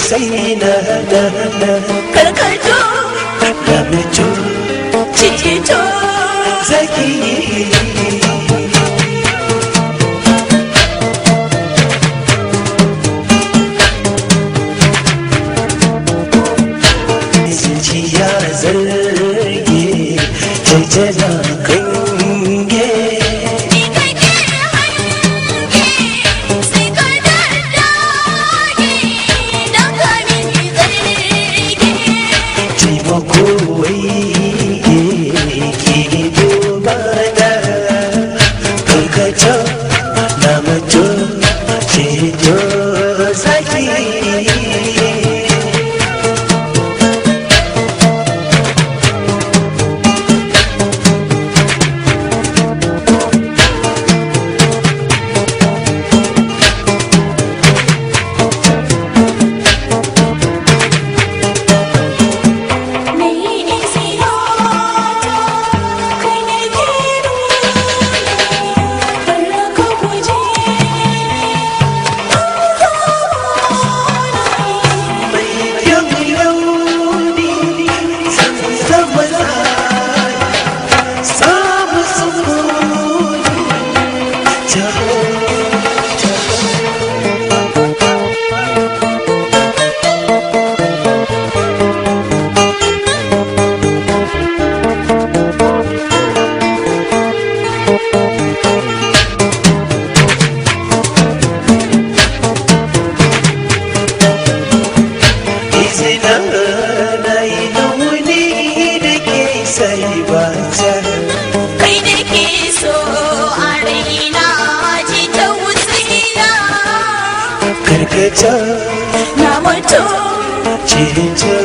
Sai na na na. Karkato. Namito. Cicito. Zaki. Zuciya zarge jajjana kange. Ni kake hange sai ka daddage don ka mini zarge. Taimako waige ki duba na karkata na mato ceto zaki. Ni isirata kai ne ke nuni kar ka guje Mai kyan launi zama zai samu sukuni taho taho. Izina na yi nuni da ke sai ba ta. Kai da ke so a raina ji ta wutsina. Karkata. Na mutu. Ceto